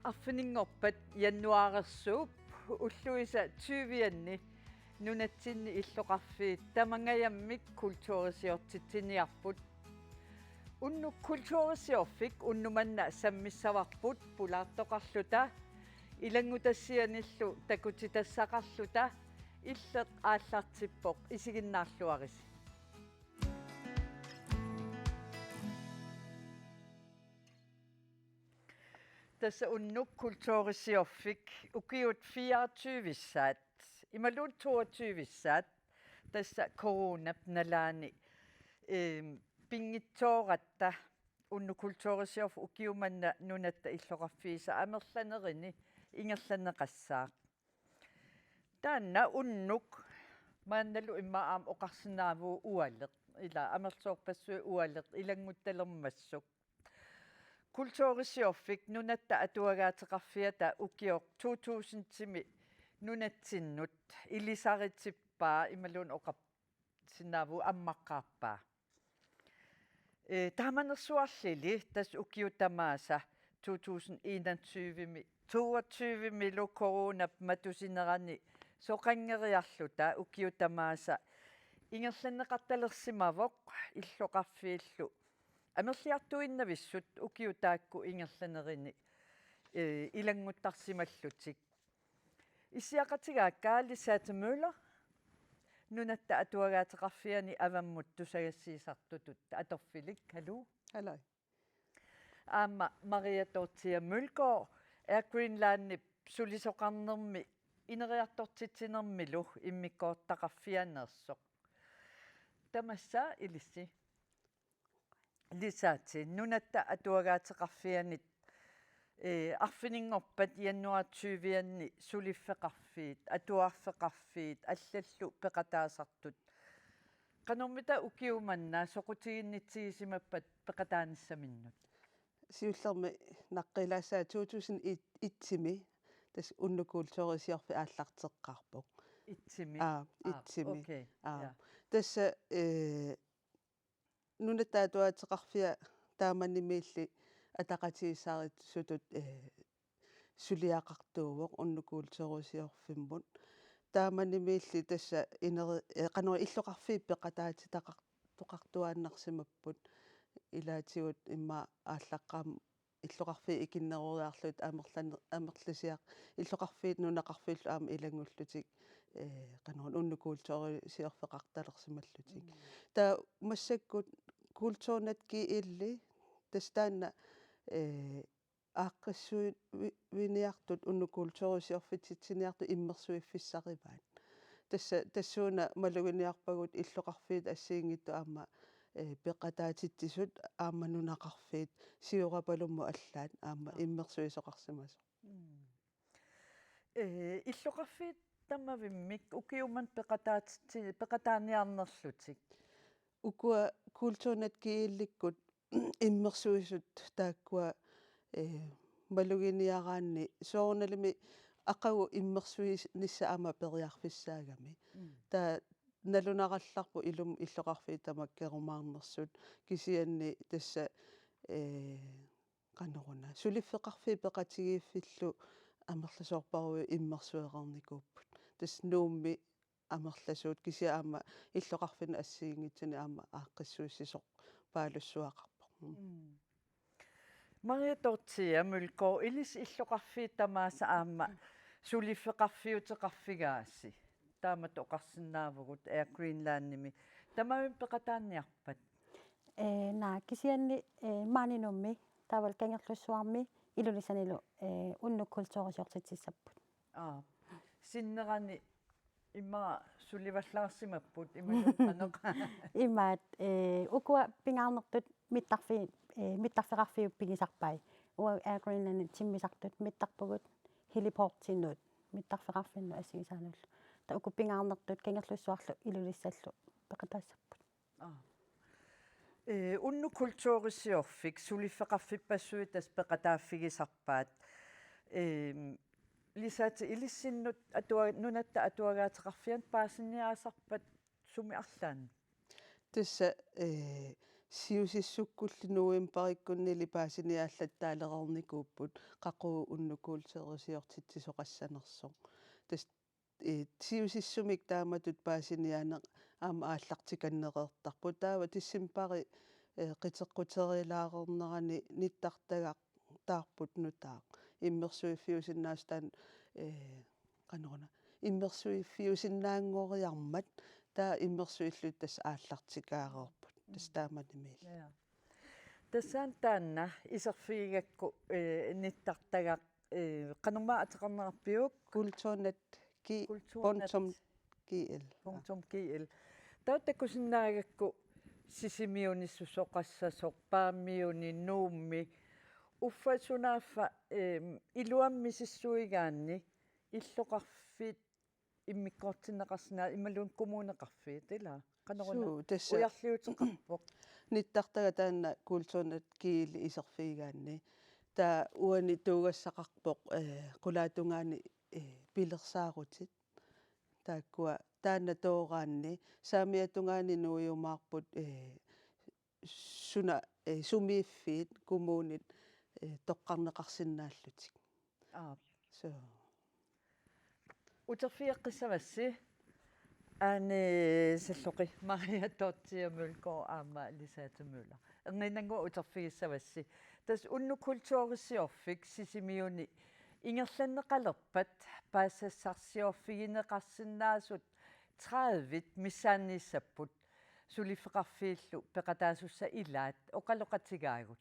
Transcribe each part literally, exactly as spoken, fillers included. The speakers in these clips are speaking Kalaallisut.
Arfininngorpat januaarersuup ulluisa tyvianni nunatsinni illoqarfiit tamangajammik kulturisiortitsiniarput. Unnuk kulturisiorfik unnuk manna sammissavarput pulaartoqarluta, ilanngutassianillu takutitassaqarluta. Illeq aallartippoq, isiginnaarluarisi. Tassa unnuk kulturisiorfik ukiut fireogtyvissaat imaluunniit toogtyvissaat, tassa coronap nalaani, ehm, pinngitsooratta unnuk kulturisiorfik ukiumanna nunatta illoqarfiisa amerlanerini ingerlanneqassaaq. Taanna unnuk maannalu immaqa aamma oqarsinnaavugut ualeq, ila amerlasoorpassuit ualeq ilannguttalermassuk. Kulturisiorfik nunatta atuagaateqarfiata ukioq to tusindimi nunatsinnut ilisaritippaa imaluunniit oqarsinnaavugut ammaqqaarpaa. Ee, taamanersuarlili tassa ukiut tamaasa to tusind enogtyve-mi, toogtyve-milu coronap matusinerani soqanngeriarluta ukiut tamaasa ingerlanneqartalersimavoq illoqarfiillu amerliartuinnavissut ukiut taakku ingerlanerini, ee, ilannguttarsimallutik. Issiaqatigaakka Lisette Møller, nunatta atuagaateqarfiani avammut tusagassiisartutut atorfilik, haluu. Haluu. Aamma Maria Dorthea Mølgaard, Air Greenlandip sulisoqarnermi ineriartortitsinermilu immikkoortitaqarfianeersoq. Tamassa ilissi. Lisette, nunatta atuagaateqarfianit, ee, arfininngorpat januar tyvianni suliffeqarfiit, atuarfeqarfiit allallu peqataasartut. Qanormita ukiumanna soqutiginnitsigisimappat peqataanissaminnut? Siullermik naqqilaassaaq to tusind et-imi, tassa unnuk kulturisiorfik aallarteqqaarpoq. Et-imi? Aa, Aa, et-imi. Okay. Aa. Ja. Tassa, ee, nunatta atuagaateqarfia taamanimiilli ataqatigiissaarissutut, ee, suliaqartuuvoq unnuk kulturisiorfimmut. Taamanimiilli tassa ineri-, ee, qanoq illoqarfiit peqataatitaqar-, toqartuaannarsimapput. Ilaatigut immaqa aallaqqaammut illoqarfiit ikinneroriarlutik amerlan-, amerlasiaq-, illoqarfiit nunaqarfiillu aamma ilanngullutik, ee, qanoq unnuk kulturisiorfeqartalersimallutik. Mm. Taava massakkut Kulturnat G L-i tassa taanna, ee, aaqqissuit vi-, -viniartut unnuk kulturisiorfitsitsiniartut immersuiffissarivaat. Tassa, tassuuna maluginiarpagut illoqarfiit assigiinngitsut aamma, ee, peqataatitsisut aamma nunaqarfiit Siorapalummut allaat aamma Aa. immersuisoqarsimasoq. Mm. Ee, illoqarfiit tamavimmik ukiumanna peqataatitsi-, peqataaniarnerlutik? Ukua Kulturnat G L-ikkut immersuisut taakkua, ee, maluginiaraanni soorunalimi aqagu immersuinissaq aamma periarfissaagami. Mm. Taava nalunarallarpoq ilumut illoqarfiit tamakkerumaarnersut kisianni tassa, ee, qanoruna, suliffeqarfiit peqatigiiffillu amerlasoorparujuit immersuereernikuupput. Tassa Nuummi amerlasuut kisianni aamma illoqarfinnut assigiinngitsunik aamma aaqqissuussisoq paalussuaqarpoq. Mm. Mm. Maria Dorthea Mølgaard, ilissi illoqarfiit tamaasa aamma suliffeqarfiuteqarfigaasi. Taamatut oqarsinnaavugut Air Greenlandimi. Tamavimmik peqataaniarpat? Ee, naa, kisianni, ee, maani Nuummi, taavalu Kangerlussuarmi, Ilulissanilu, ee, unnuk kulturisiortitsissapput. Aa, sinnerani immaqa sulivallaarsimapput, imaluunniit qanoq? Imaat, ee, ukua pingaarnertut mittarfi-, ee, mittarfeqarfiup pigisarpai. Uagut Air Greenlandip timmisartut mittarpugut heliportinnut, mittarfeqarfinnut assigisaanullu. Taava uku pingaarnertut Kangerlussuarlu Ilulissallu peqataassapput. Aa. Ee, unnuk kulturisiorfik suliffeqarfippassuit tassa peqataaffigisarpaat. Eem, Lisette, ilissinnut atua-, nunatta atuagaateqarfianut paasiniaasarpat sumi arlaannik? Tassa, ee, siusissukkulli novembarikkunniilli paasiniaallattaalereernikuupput qaqugu unnuk kulturisiortitsisoqassanersoq. Tassa, eh, siusissumik taamatut paasiniaaneq aamma aallartikannereertarput. Taava decembari, eh, qiteqquterilaareernerani nittartagaq taarput nutaaq. Immersuiffiusinnaasut taanna, eh, qanoruna. Immersuiffiusinnaanngoriarmat taava immersuillutik tassa aallartikaareerput. Tassa taamaniimiilli. Ja. Tassani taanna iserfigigakku, eh, nittartagaq, eh, qanormaa ateqarnerarpiuk? Kulturnat ki-, Kulturnat. Punktum G L. Punktum G L. Taava takusinnaagakku Sisimiuni susoqassasoq, Paamiuni, Nuummi. Uffa sunaaffa, em, iluamik misissuigaanni illoqarfiit immikkoortinneqarsinnaasut imaluunniit kommuneqarfiit, ilaa? Qanoruna? Suu, tassa ujarliuteqarpoq. Nittartagaq taanna Kulturnat G L iserfigigaanni. Taava uani tuugassaqarpoq, eh, qulaatungaani, eh, pilersaarutit. Taakkua taanna tooraanni saamiata tungaani nuiumaarput, eh, suna, eh, sumiiffiit kommunit, eh, toqqarneqarsinnaallutik. Aap. So. Uterfigeqqissavassi, Ane Salloqi, Maria Dorthea Mølgaard aamma Lisette Møller. Erniinnannguaq uterfigissavassi. Tassa unnuk kulturisiorfik Sisimiuni ingerlanneqalerpat paasissaarsiorfigineqarsinnaasut tredive missaanniissapput, suliffeqarfiillu peqataasussat ilaat, oqaloqatigaagut.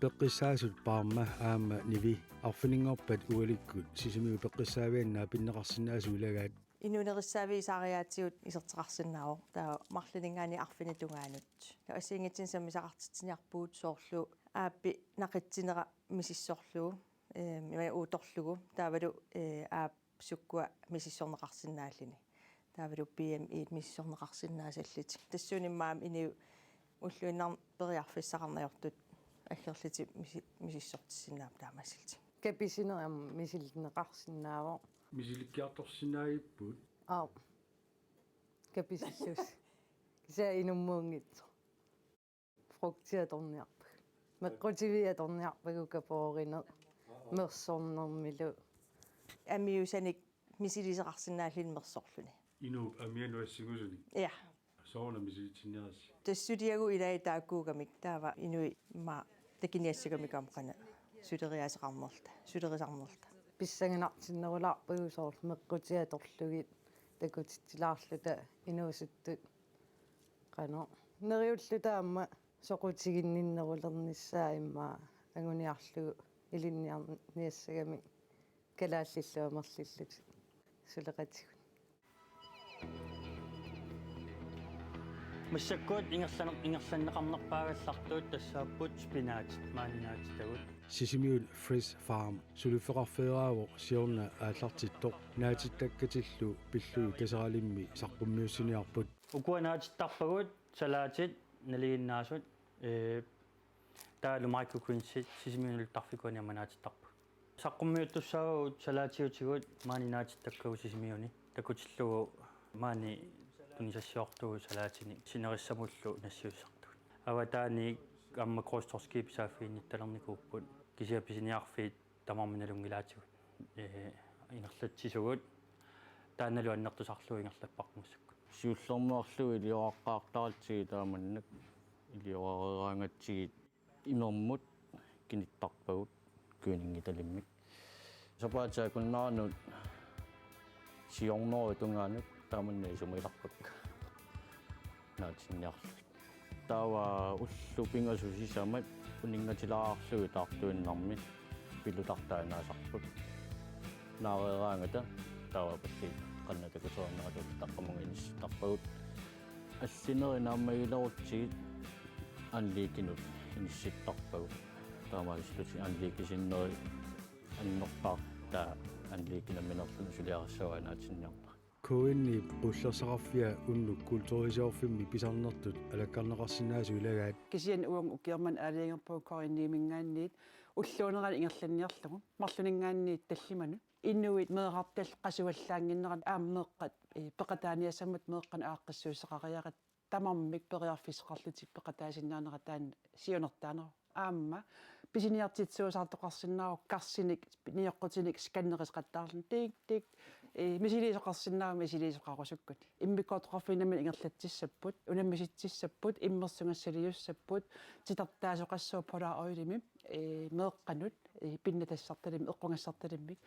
Peqqissaasut Paarma aamma Nivi arfininngorpat ualikkut Sisimiut peqqissaavianni naapinneqarsinnaasut ilagaat. Inuunerissaaviit saariaatigut iserteqarsinnaavoq. Taava marlunninngaanniit arfineq-tungaanut. Taava assigiinngitsunik sammisaqartitsiniarpugut soorlu aappi naqitsinera misissorlugu, ehm, ima uutorlugu, taavalu, eh, aap sukkua misissorneqarsinnaalluni. Taavalu B M I-t misissorneqarsinnaasallutik. Tassuuna immaqa inuit ulluinnarni periarfissaqarneq ajortut aggerlutik misi-, misissortissinnaapput taamaasillutik. Kapisineq aamma misilinneqarsinnaavoq. Misilikkiartorsinnaagipput. Aap. Kapisillusi. Kisianni inummuunngitsoq. Frugtit atorniarpagut. Meqqutiviit atorniarpagut, kapoorineq. Mersornermilu. Amiusanik misiliseqarsinnaalluni mersorluni. Inuup amianut assingusunik. Ja. Sooruna misilitsinniarassi? Tassa suliagut ilaat taakkuugamik, taava inuit immaqa takuniassagamikku aamma qanoq suleriaaseqarnerluta, sulerisarnerluta. Pissanganartinnerulaarpagut soorlu meqqutit atorlugit takutitsilaarluta inuusuttut. Qanoq. Neriulluta aamma soqutiginninnerulernissaa immaqa anguniarlugu ilinniarniassagamik kalaallillu amerlillutik suleqatigut. Massakkut ingerlaner-, ingerlanneqarnerpaagallartut tassaapput spinatit maani naatitagut. Sisimiut Fresh Farm suliffeqarfeeraavoq siorna aallartittoq, naatittakkatillu pillugit Kaseralimmi saqqummiussiniarput. Ukua naatittarpagut salaatit nalinginnaasut, ee, taavalu microgreens Sisimiunut tarfikuani aamma naatittarpagut. Saqqummiuttussaavagut salaatiutigut maani naatittakkagut Sisimiuni. Takutillugu maani tunisassiortugut salaatinik sinerissamullu nassiussisartugut. Avataaniit aamma krydstogtskibit saaffiginnittalernikkuupput. Kisianni pisiniarfiit tamarmik nalunngilaatigut, ee, ingerlatsisugut, taannalu annertusarlugu ingerlapparput massakkut. Siullermeerlugu ilioraqqaartaratsigit taamannak iliorareeraangatsigit imermut kinittarpagut kuininngitalimmik. Sapaatip akunneranut siornerup tungaanut taamannak isumagilarpakka naatinniarlugit. Taava ullut pingasut sisamat uninngatilaarlugit taartuinnarmi pilutartaannaasarput. Naareeraangata taava pallit qanoq takusinnaanersoq taqqamunga inissittarpagut. Allinerit naammagilerutsigit anlægginut inissittarpagut. Taamaalillutik anlæggit sinneri annerpaaq, taava anlæggi nammineerluni suliarissavaa naatinniarneq. K N-ip qullersaqarfia unnuk kulturisiorfimmi pisarnertut alakkarneqarsinnaasut ilagaat. Kisianni uanga ukioq manna aalajangerpunga K N-iminngaanniit ulluunerani ingerlanniarlugu marlunninngaanniit tallimanut. Inuit meerartallit qasuallaannginnerat aamma meeqqat, eh, peqataaniassammata meeqqanut aaqqissuussaqariaqartut tamarmik periarfissaqarlutik peqataasinnaanera taanna siunertaaneruvoq. Aamma pisiniartitsisuusaartoqarsinnaavoq karsinik nioqqutinik scannerisaqattaarluni tik tik, eh, misiliisoqarsinnaavoq misiliisoqarusukkut. Immikkoortoqarfiit nammineq ingerlatsissapput, unammisitsissapput, immersugassaliussapput, titartaasoqassaaq Polaroidimi, eh, meeqqanut, eh, pinnatassartalimmik, eqqugassartalimmik.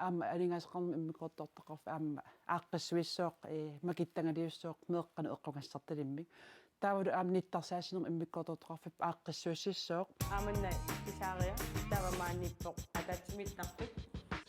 Aamma aningaasaqarnermut immikkoortortaqarfik aamma aaqqissuissooq, eh, makittagaliussooq meeqqanut eqqugassartalimmik. Taavalu aamma nittarsaassinermut immikkoortortaqarfipput aaqqissuussissooq. Aamanna Pisaaria, taava maaniippoq ataatsimiittarfik.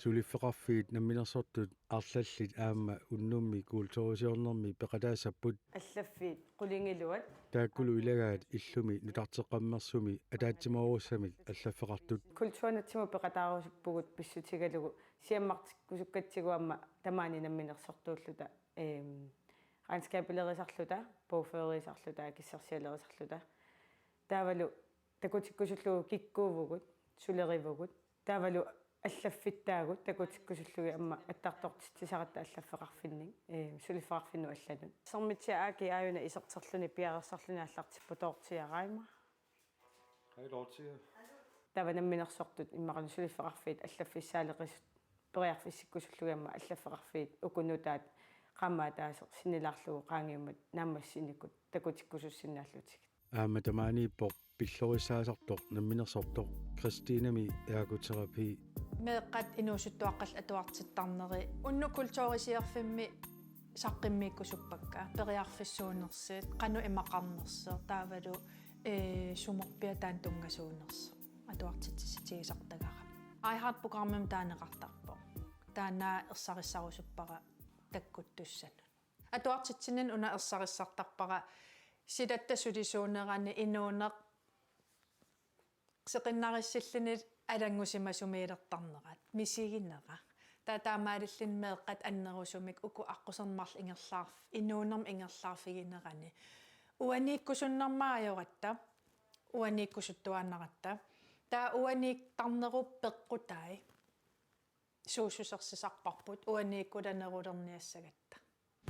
Suliffeqarfiit namminersortut arlallit aamma unnummi kulturisiornermi peqataassapput. Allaffiit qulingiluat. Taakkulu ilagaat illumi nutarteqqammersumi ataatsimoorussamik allaffeqartut. Kulturinatsimut peqataarusuppugut pissutigalugu siammartikkusukkatsigu aamma tamaani namminersortuulluta, ehm, regnskablerisarluta, bogførerisarluta, akissarsialerisarluta. Taavalu takutikkusullugu kikkuuvugut, sulerivugut. Taavalu allaffittaagut takutikkusullugit aamma attartortitsisaratta allaffeqarfinnik, eh, suliffeqarfinnut allanut. Sermitsiaq A G aajuna iserterluni piareersarluni aallartippoq Dorthea Reimer. Hej, Dorthea. Taava namminersortut immaqalu suliffeqarfiit allaffissaaleqisut periarfissikkusullugit aamma allaffeqarfiit uku nutaat qaammat ataaseq sinnilaarlugu qaangiummat naammassinikkut takutikkusussinnaallutigit. Aamma tamaaniippoq pillorissaasartoq namminersortoq Kristinemi ergoterapi. Meeqqat inuusuttuaqqallu atuartittarneri. Unnuk kulturisiorfimmi saqqummiikkusuppakka, periarfissuunersut, qanoq imaqarnersoq, taavalu, eh, sumorpiaq taanna tunngasuunersoq atuartitsissutigisartagara. iHeart programmimi taaneqartarpoq. Taanna ersarissarusuppara takkuttussanut. Atuartitsinni una ersarissartarpara silatta sulisuunerani inuuneq seqinnarissillugu alanngusimasumiilertarnerat, misiginera. Taava taamaalilluni meeqqat annerusumik uku aqqusermut ingerlaarf-, inuunermut ingerlaarfiginerani. Uaniikkusunnermik ajoratta, uaniikkusuttuaannaratta. Taava uaniittarnerup peqqutai suussusersisarparput uaniikkulanerulerniassagatta.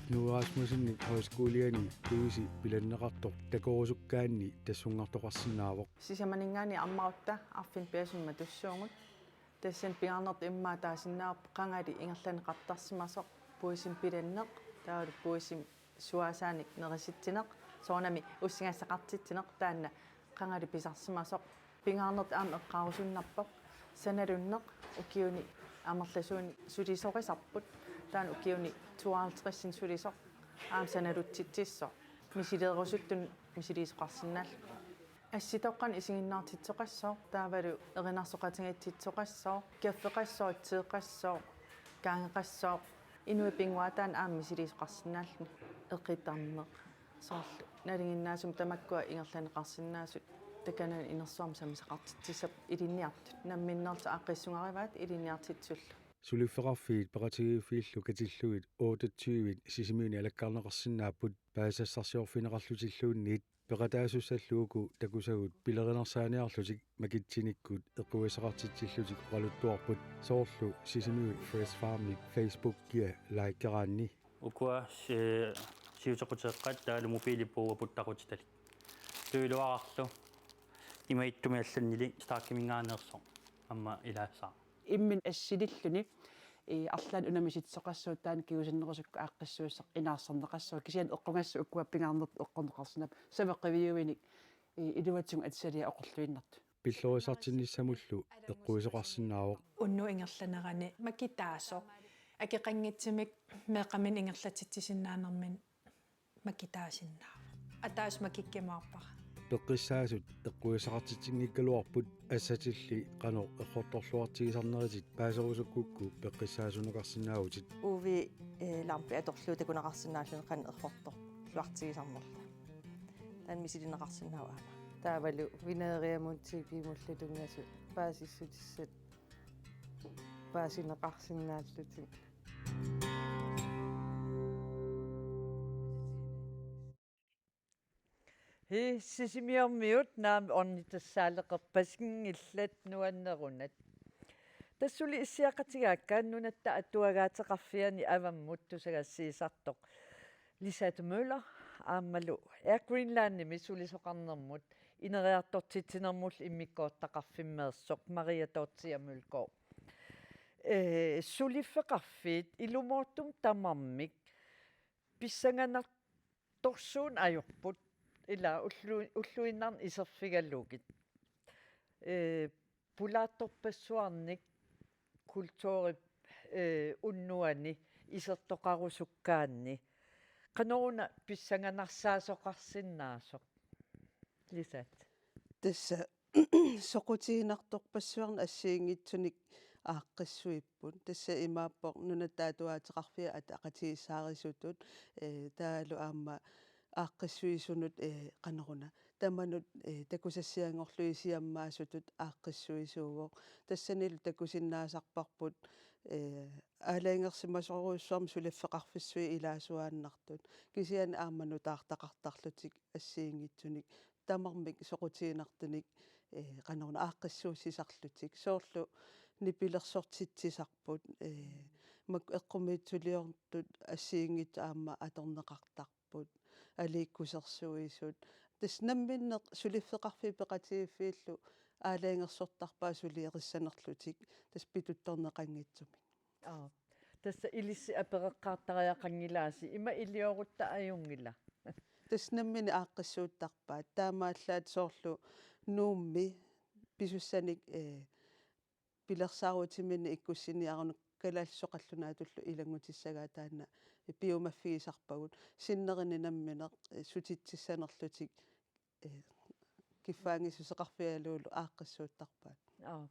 Knud Rasmussenip højskoliani puisi pilanneqartoq takorusukkaanni tassungartoqarsinnaavoq. Sisamaninngaanniit ammarutta arfineq-pingasut matussuugut. Tassani pingaarnertut immaqa taasinnaavoq qangali ingerlanneqartarsimasoq puisimi pilanneq, taavalu puisimi suaasaanik nerisitsineq, soorunami ussigassaqartitsineq taanna qangali pisarsimasoq. Pingaarnertut aamma eqqaarusunnarpoq sanalunneq ukiuni amerlasuuni sulisorisarput, taanna ukiuni tooghalvtredsinik sulisoq aamma sanalutsitsissoq, misileerusuttunut misiliisoqarsinnaalluni. Assitoqqanik isiginnaartitsisoqassooq, taavalu erinarsoqatigiitsitsisoqassooq, kaffeqassooq, teeqassooq, kaangeqassooq, inuit pinnguaat taanna aamma misiliisoqarsinnaalluni. Eqittarneq. Soorlu nalinginnaasumik tamakkua ingerlanneqarsinnaasut takanani inersuarmi sammisaqartitsissappat ilinniartut. Namminneerlutik aaqqissugarivaat ilinniartitsisullu. Suliffeqarfiit peqatigiiffiillu katillugit otteogtyve Sisimiuni alakkarneqarsinnaapput paasisassarsiorfigineqarlutilluunniit. Peqataasussallu uku takusagut pilerinersaaniarlutik makitsinikkut eqqugassaqartitsillutik oqaluttuarput, soorlu Sisimiut Fresh Farmip Facebookia likeraanni. Ukua si-, siutequteeqqat taavalu mobiilip puua puttaqutitalik. Tuiluararlu imaattumik allannili Starkiminngaanneersoq aamma ilaassaaq. Imminut assililluni, eh, arlaannik unammisitsoqassaaq, taanna kingusinnerusukkut aaqqissuussaq inaarsarneqassaaq, kisianni eqqugassat ukua pingaarnertut eqqorneqarsinnaapput, savat qiviuinik, eh, iluatsinnut atisaliaq oqorluinnartut. Pillorissartinnissamullu eqquisoqarsinnaavoq. Unnuk ingerlanerani makitaasoq akeqanngitsumik meeqqaminnik ingerlatitsisinnaanerminni makitaasinnaavoq. Ataaseq makikkimaarpara. Peqqissaasut eqqugassaqartitsinngikkaluarput, assatilli qanoq errortorluartigisarneritit paaserusukkukku peqqissaasunukarsinnaavutit. U V, eh, lampi atorlugu takuneqarsinnaalluni qanoq errortorluartigisarnerlugu. Taanna misilinneqarsinnaavoq aamma. Taavalu vinæriamut T P-mullu tunngasut paasissutissat paasineqarsinnaallutik. Hii, Sisimiormiut naamik ornitassaaleqerpasinngillat, nuannerunat. Tassa suli issiaqatigaakka Nunatta Atuagaateqarfiani avammut tusagassiisartoq Lisette Møller aammalu Air Greenlandimi sulisoqarnermut ineriartortitsinermullu immikkoortitaqarfimmeersoq Maria Dorthea Mølgaard. Ee, suliffeqarfiit ilumoortumik tamarmik pissanganartorsuuneq ajorput, ila ullu-, ulluinnarni iserfigalugit. Ee, pulaartorpassuarnik kulturip, ee, unnuani isertoqarusukkaanni. Qanoruna pissanganarsaasoqarsinnaasoq? Lisette. Tassa soqutiginartorpassuarnik assigiinngitsunik aaqqissuipput. Tassa imaappoq Nunatta Atuagaateqarfiat ataqatigiissaarisutut, ee, taavalu aamma aaqqissuisunut, ee, qanoruna. Tamanut, ee, takusassianngorlugit siammaasutut aaqqissuisuuvoq. Tassanilu takusinnaasarparput, ee, aalajangersimasorujussuarmik suliffeqarfissuit ilaasuaannartut. Kisianni aamma nutaartaqartarlutik assigiinngitsunik. Tamarmik soqutiginartunik, ee, qanoruna aaqqissuussisarlutik. Soorlu nipilersortitsisarput, ee, makku eqqumiitsuliortut assigiinngitsut aamma atorneqartarput, aliikkusersuisut. Tassa namminneq suliffeqarfiit peqatigiiffiillu aalajangersortarpaat suliarissanerlutik, tassa pituttorneqanngitsumik. Aap. Tassa ilissi apereqqaartariaqanngilaasi, ima iliorutta ajunngila. Tassa nammineq aaqqissuuttarpaat. Taamaallaat soorlu Nuummi pisussanik, ee, pilersaarutiminnik ikkussiniarunut kalaallisut qallunaatullu ilanngutissagaat taanna piumaffigisarpagut. Sinnerinni nammineq, ee, sutitsissanerlutik, ee, kiffaanngissuseqarfigalugulu aaqqissuuttarpaat. Aap.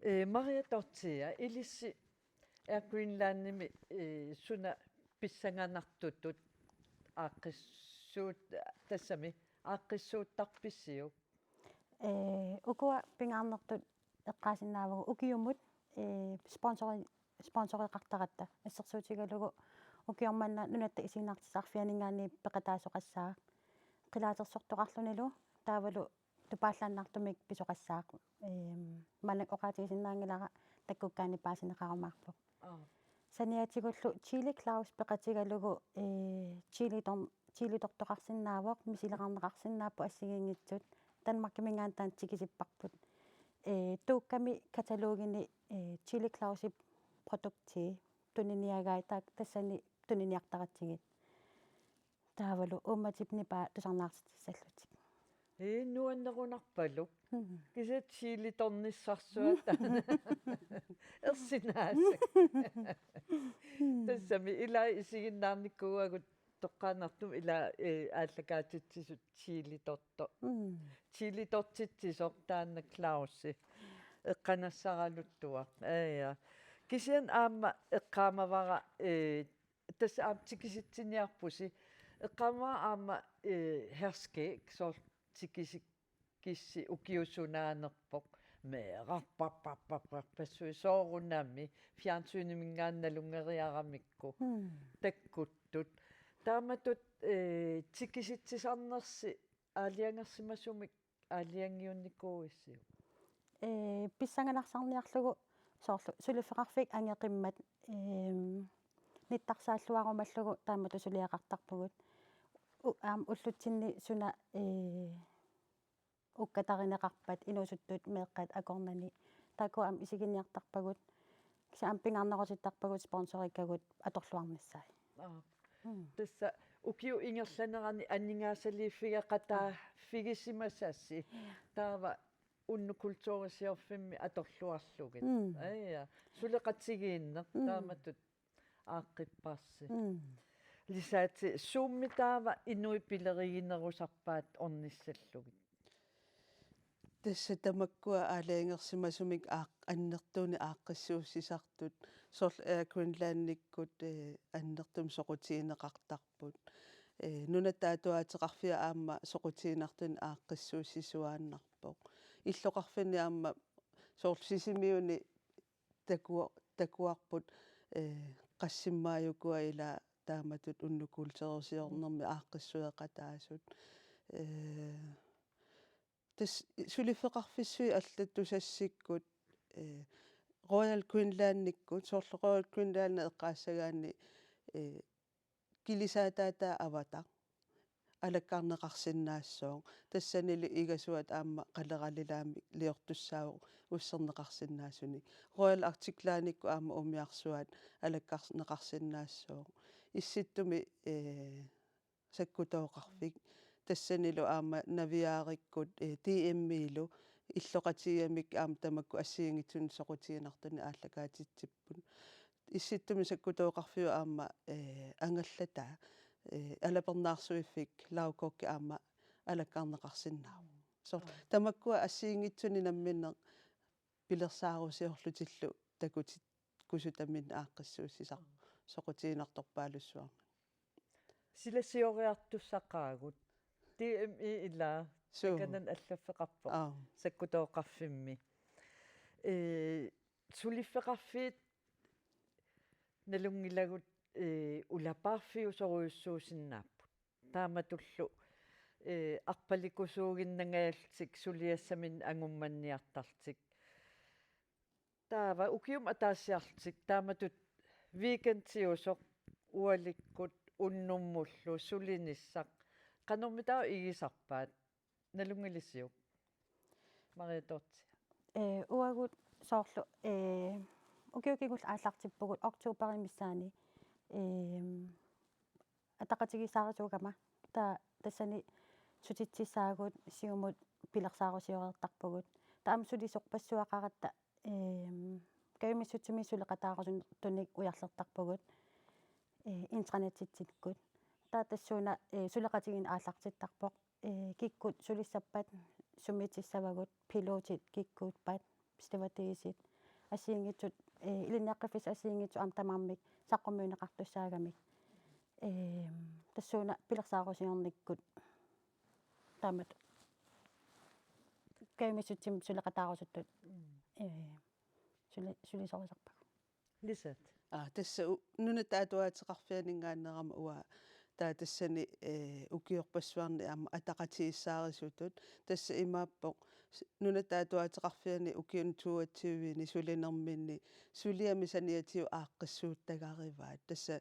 Ee, Maria Dorthea, ilissi Air Greenlandimi, ee, suna pissanganartutut aaqqissuut-, tassami aaqqissuuttarpisiuk? Ee, ukua pingaarnertut eqqaasinnaavagut ukiumut, ee, sponsori-, sponsoreqartaratta, assersuutigalugu ukioq manna Nunatta Isiginnaartitsisarfianinngaanniit peqataasoqassaaq. Qilaatersortoqarlunilu taavalu tupaallaannartumik pisoqassaaq. Eem, maanna oqaatigisinnaanngilara takkukkaanni paasineqarumaarpoq. Aap. Saniatigullu Chili Claus peqatigalugu, ee, chilitor-, chilitortoqarsinnaavoq, misileqarneqarsinnaapput assigiinngitsut. Danmarkiminngaanniit taanna tikisipparput. Ee, Tuukkami katalogini, ee, Chili Clausip produktii tuniniagai, taak-, tassani tuniniartaratsigit. Taavalu uummatip nipaa tusarnaartitsissallutik. Ee, nuannerunarpaluk. Mhm. Kisianni chilitornissarsuaq taanna. Ersinaasak. Tassami ilai isiginnaarnikuuagut toqqaannartumik ilaa, ee, aallakaatitsisut chilitortoq. Mm. Chilitortitsisoq taanna Clausi. Eqqanassaraluttuaq. Ee, ja. Kisianni aamma eqqaamavara, ee, tassa aamma tikisitsiniarpusi. Eqqaamavara aamma, ee, Herskæg, soorlu tikisikkissi ukiusunaanerpoq. Meerarpassuit soorunami fjernsyniminngaanniit nalunngeriaramikku. Mm. Takkuttut. Taamatut, ee, tikisitsisarnersi aalajangersimasumik aalajangiunnikuuissiuk? Ee, pissanganarsarniarlugu soorlu suliffeqarfiit angeqimmat, eem, nittarsaalluarumallugu taamatut suliaqartarpugut. U-, aamma ullutsinni suna, ee, ukkatarineqarpat inuusuttut meeqqat akornanni. Taakku aamma isiginiartarpagut. Kisianni aamma pingaarnerusittarpagut sponsorikkagut atorluarnissaat. Aap. Mm. Tassa ukiup ingerlanerani aningaasaliiffigaqataafigisimasasi. Ja. Taava unnuk kulturisiorfimmi atorluarlugit. Mm. Aa, ja. Suleqatigiinneq, mm, taamatut aaqqipparsi. Mm. Lisette, suummi taava inuit pileriginerusarpaat ornissallugit? Tassa tamakkua aalajangersimasumik aaq-, annertuunik aaqqissuussisartut, soorlu Air Greenlandikkut, ee, annertuumik soqutigineqartarput. Ee, Nunatta Atuagaateqarfiat aamma soqutiginartunik aaqqissuussisuaannarpoq. Illoqarfinni aamma soorlu Sisimiuni taku-, takuarput, ee, qassimmaajukua ilaa taamatut unnuk kulturisiornermi, mm, aaqqissueqataasut. Ee, tassa suliffeqarfissuit allatut tusassikkut, ee, Royal Greenlandikkut, soorlu Royal Greenland eqqaassagaanni, ee, kilisaataataa avataq alakkarneqarsinnaassooq. Tassanilu igasuat aamma qaleralilaamik liortussaavoq usserneqarsinnaasunik. Royal Arctic Lineikkut aamma umiarsuat alakkarneqarsinnaassooq. Issittumi, ee, sakkutooqarfik. Tassanilu aamma Naviarikkut, ee, D M-ilu illoqatigigamik aamma tamakku assigiinngitsunik soqutiginartunik aallakaatitsipput. Issittumi sakkutooqarfiup aamma, ee, angallataa, ee, alapernaarsuiffik Lau Koch aamma alakkarneqarsinnaavoq. Soorlu Aa. Tamakkua assigiinngitsunik namminneq pilersaarusiorlutillu takutikkusutaminnik aaqqissuussisaq Aa. soqutiginartorpaalussuarmik. Silasioriartussaqaagut. D M I ilaa. Suu. Takanani allaffeqarpoq. Aa. Sakkutooqarfimmi. Ee, suliffeqarfiit nalunngilagut, ee, ulapaarfiusorujussuusinnaapput. Taamatullu, ee, arpalikusuuginnangajallutik suliassaminnik angummanniartarlutik. Taava ukiumut ataasiarlutik taamatut weekendiusoq ualikkut unnummullu sulinissaq qanormitaava igisarpaat, nalunngilisiuk? Maria Dorthea. Ee, uagut soorlu, ee, ukioq kingulleq aallartippugut oktoberip missaani, ee, ataqatigiissaarisuugama. Taava tassani sutitsissaagut, siumut pilersaarusioreertarpugut. Taava aamma sulisorpassuaqaratta, ee, kajumissutsimik suleqataarusunnertunik ujarlertarpugut, ee, intranettitsikkut. Taava tassuuna, ee, suleqatigiinneq aallartittarpoq. Ee, kikkut sulissappat, summitissavagut, pilotit kikkuuppat, stewardessit, assigiinngitsut, ee, ilinniaqqiffissat assigiinngitsut aamma tamarmik saqqummiunneqartussaagamik. Ee, tassuuna pilersaarusiornikkut taamatut kajumissutsimik suleqataarusuttut, Mm. ee, suli-, sulisorisarpagut. Lisat. Aa, tassa u-, Nunatta Atuatseqarfianinngaanneerama uanga. Taava tassani, ee, ukiorpassuarni aamma ataqatigiissaarisutut. Tassa imaappoq s-, Nunatta Atuatseqarfiani ukiuni toogtyveni sulinerminni suliami saniatigut aaqqissuuttagarivaat. Tassa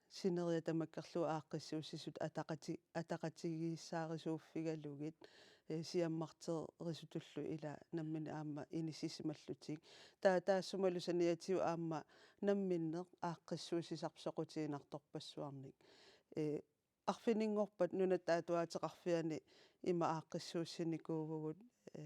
sineriak tamakkerlugu aaqqissuussisutut ataqati-, ataqatigiissaarisuuffigalugit, ee, siammarterisutullu ila nammineq aamma inissisimallutik. Taava taassumalu saniatigut aamma namminneq aaqqissuussisarput soqutiginartorpassuarnik. Ee, arfininngorpat Nunatta Atuatseqarfiani ima aaqqissuussinikuuvugut, ee,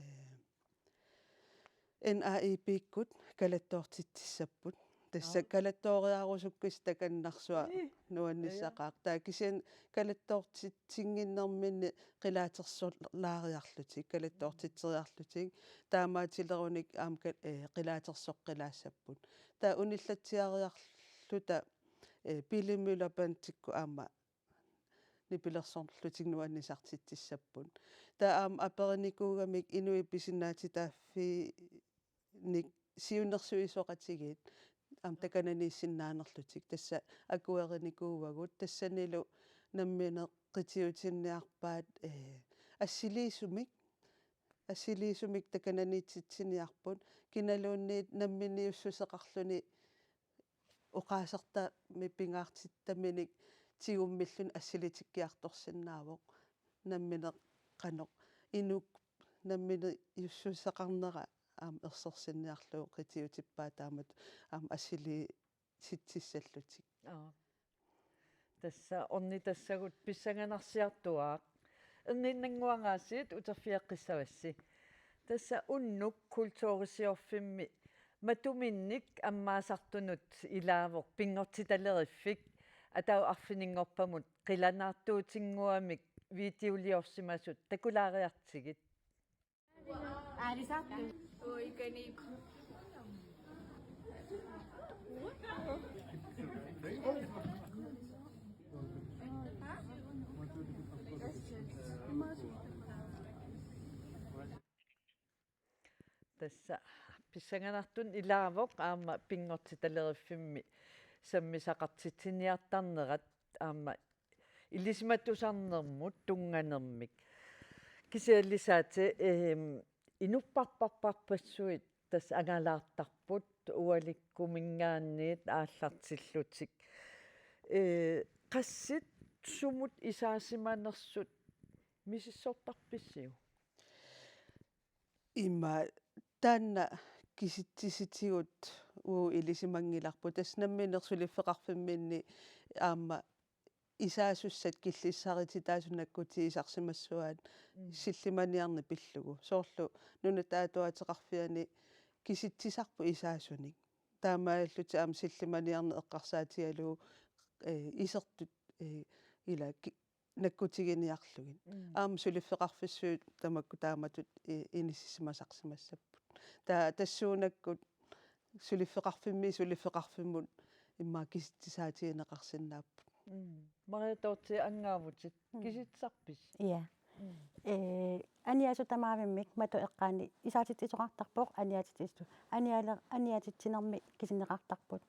N A I P-kkut kalattoortitsissapput. Tassa Aa. kalattooriarusukkisi takannarsua Ii. nuannissaqaaq. Taava kisianni kalattoortitsinnginnerminni qilaatersorlaariarlutik, kalattoortitseriarlutik. Taamaatilerunik aamma ka-, ee, qilaatersoqqilaassapput. Taava unillatsiariarluta, ee, Pele Møller Bandikkut aamma nipilersorlutik nuannisartitsissapput. Taava aamma aperinikuugamik inuit pisinnaatitaaffiinnik siunnersuisoqatigiit aamma takananiissinnaanerlutik. Tassa akuerinikuuagut, tassanilu nammineq qitiutinniarpaat, ee, assiliisumik, assiliisumik takananiititsiniarput, kinaluunniit namminiussuseqarluni oqaasertamik pingaartittaminik tigummilluni assilitikkiartorsinnaavoq. Nammineq qanoq inuk namminiussuseqarnera aamma ersersinniarlugu qitiutippaat taamatut aamma assiliisitsissallutik. Aa. Tassa ornitassagut pissanganarsiartuaaq. Erniinnannguaq aasiit uterfigeqqissavassi. Tassa unnuk kulturisiorfimmi matuminnik ammaasartunut ilaavoq Pinngortitaleriffik, ataaseq arfininngorpamut qilanaartuutinnguamik videoliorsimasut takulaariartigit. Aalisartut. Uikanik. Tassa pissanganartunut ilaavoq aamma Pinngortitaleriffimmi sammisaqartitsiniartarnerat aamma ilisimatusarnermut tunnganermik. Kisianni Saate, ehm, inupparparparpassuit tassa angalaartarput ualikkuminngaanniit aallartillutik. Eh, qassit sumut isaasimanersut misissortarpisiuk? Ima taanna kisitsisitigut uagut ilisimanngilarput. Tassa nammineq suliffeqarfimminni aamma isaasussat killissarititaasut nakkutigisimassuaat Mm. sillimaniarneq pillugu. Soorlu Nunatta Atuaateqarfiani kisitsisarput isaasunik. Taamaallutik aamma sillimaniarneq eqqarsaatigalugu, eh, isertut, eh, ila ki-, nakkutiginiarlugit. Mm. Aamma suliffeqarfissuit tamakku taamatut i-, inissisimasarsimassapput. Taava tassuunakkut suliffeqarfimmi suliffeqarfimmut immaqa kisitsisaatigineqarsinnaapput. Mm. Maria Dorthea, anngaavutit. Mm. Kisitsisarpisi? Ja. Mm. Eh, aniaasut tamaavimmik matu eqqaani isaatitsisoqartarpoq, aniaatitsisoq. Aniale-, aniaatitsinermi kisinneqartarput.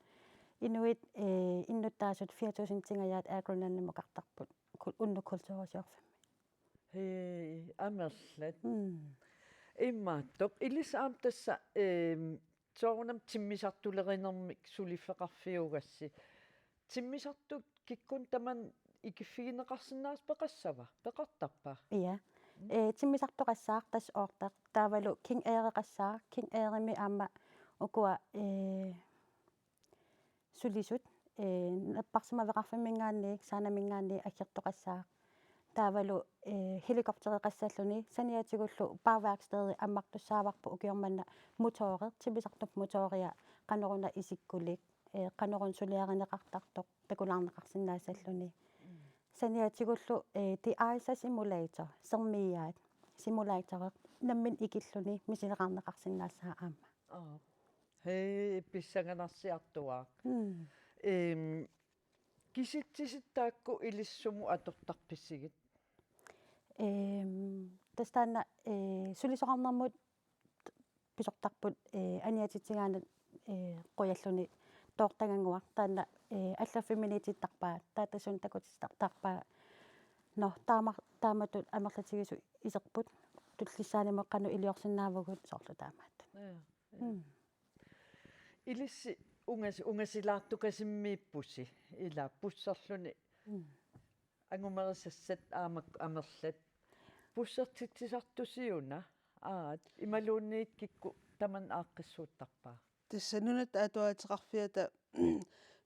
Inuit, eh, innuttaasut fire tusindingajaat Air Greenlandimukartarput. Kul-, unnuk kulturisiorfimmi. Hee, amerlat. Mm. Imaattoq, ilissi aamma tassa, ehm, soorunami timmisartulerinermik suliffeqarfiugassi. Timmisartut kikkunnit tamanit ikiffigineqarsinnaasut peqassava? Peqartarpa? Ja. Mm. Eh, timmisartoqassaaq tassa Oortaq. Taavalu King Air-eqassaaq. King Air-imi aamma ukua, eh, sulisut, eh, napparsimaveqarfimminngaanniit, Saanaminngaanniit aggertoqassaaq. Taavalu, eh, helikoptereqassalluni, saniatigullu bagværkstedi ammartussaavarput ukioq manna motoreq, timmisartup motoria qanoruna isikkulik, eh, qanoruna suliarineqartartoq, takulaarneqarsinnaassalluni. Mm. Saniatigullu, eh, The Ice Simulator, sermiiaat, simulatoreq, nammineq ikilluni misileqarneqarsinnaassaaq aamma. Aap. Hee, pissanganarsiartuaaq. Mm. Ehm, kisitsisit taakku ilissi sumut atortarpisigit? Ehm, tassa taanna, eh, sulisoqarnermut pisortarput, eh, aniatitsigaanni, eh, qujalluni toortagannguaq taanna, eh, allaffimmiitittarpaa, taava tassuuna takutittarpaa. Nå, taama-, taamatut amerlatigisut iserput, tullissaanimut qanoq iliorsinnaavugut soorlu taamaattut. Ja, ja. Mm. Ilissi ungas-, ungasilaartukasimmiippusi, ila busserluni. Mm. Angumerisassat aamma amerlat. Bussertitsisartusiuna, aat, imaluunniit kikkut tamanit aaqqissuuttarpa? Tassa Nunatta Atuaateqarfiata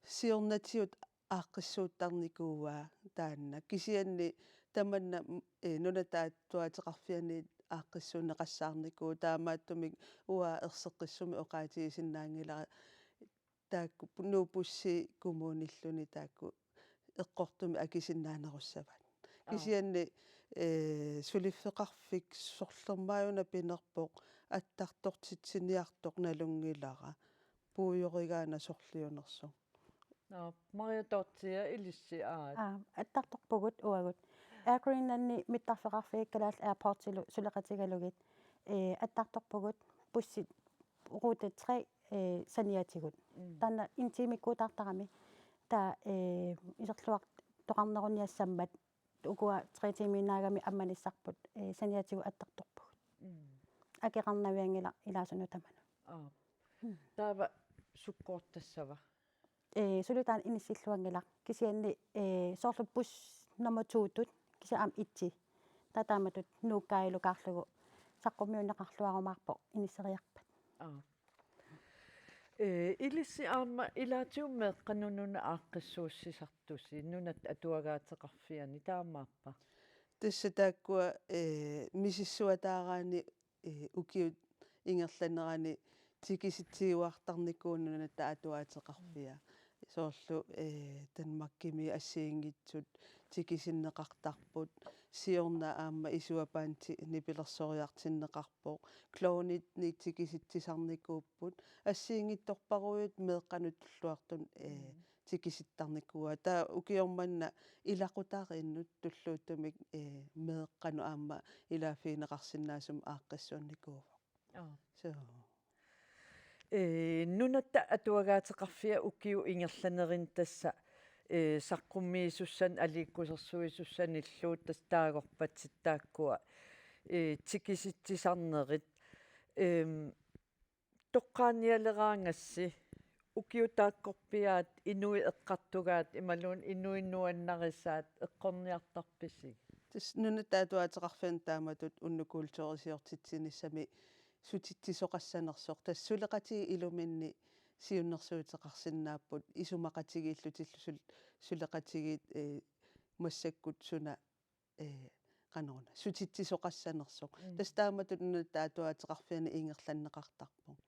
siornatigut aaqqissuuttarnikuuaa taanna. Kisianni tamanna, mm, eh, Nunatta Atuaateqarfiani aaqqissuunneqassaarnikuuvoq, taamaattumik uanga erseqqissumik oqaatigisinnaanngilara taakku Nuuk Bussi kommunilluni taakku eqqortumik akisinnaanerussavaat. Aap. Kisianni, eh, suliffeqarfik sorlermaajuna pinerpoq attartortitsiniartoq nalunngilara puigorigaana sorliunersoq. Nå, Maria Dorthea, ilissi aat? Aa, attartorpugut uagut. Air Greenlandi mittarfeqarfiit Kalaallit Airportsilu suleqatigalugit, eh, attartorpugut bussit rute tre, eh, saniatigut. Mm. Taanna en timekkuutaartarami. Taava, eh, iserluartoqarneruniassammat ukua tre timiinnaagami ammanissarput, eh, saniatigut attartorpugut. Mm. Akeqarnavianngilaq ilaasunut tamanut. Aap. Mm. Taava sukkoortassava? Eh, suli taanna inissilluanngilaq. Kisianni, eh, soorlu bus nummer to-tut, kisianni aamma et-i. Taava taamatut Nuukkaalukaarlugu saqqummiunneqarluarumaarpoq inisseriarpat. Aap. Eh, ilissi aamma ilaatigut meeqqanut nuna aaqqissuussisartusi, Nunatta Atuagaateqarfiani, taamaappa? Tassa taakkua, eh, misissuataaraanni, eh, ukiut ingerlaneranni tikisitsiuartarnikuuvoq Nunatta Atuaateqarfia. Soorlu, eh, Danmarkimi assigiinngitsut tikisinneqartarput, siorna aamma Isuapandi nipilersoriartinneqarpoq, klovnit ni-, tikisitsisarnikuupput, assigiinngitsorpassuit meeqqanut tulluartut, eh, Mm. tikisittarnikuuaat. Taava ukioq manna ilaqutariinnut tulluuttumik, eh, meeqqanut aamma ilaaffigineqarsinnaasumik aaqqissuunnikuuvoq. Aap. So. Eh, Nunatta Atuagaateqarfia ukiut ingerlaneranni tassa, eh, saqqummiisussan-, aliikkusersuisussanillu tassa taagorpatit taakkua ee, tikisitsisarnerit, eem, toqqaanialeraangassi ukiut taakkorpiaat inuit eqqartugaat imaluunniit inuit nuannarisaat eqqorniartarpisigit? Tassa Nunatta Atuagaqarfiani taamatut unnukultuurisiortitsinissami sutitsisoqassanersoq. Tassa suleqatigiit iluminni siunnersuuteqarsinnaapput isumaqatigiillutillu sul-, suleqatigiit, ee, massakkut suna, ee, qanoruna, sutitsisoqassanersoq. Mm. Tassa taamatut Nunatta Atuagaqarfiani ingerlanneqartarpoq.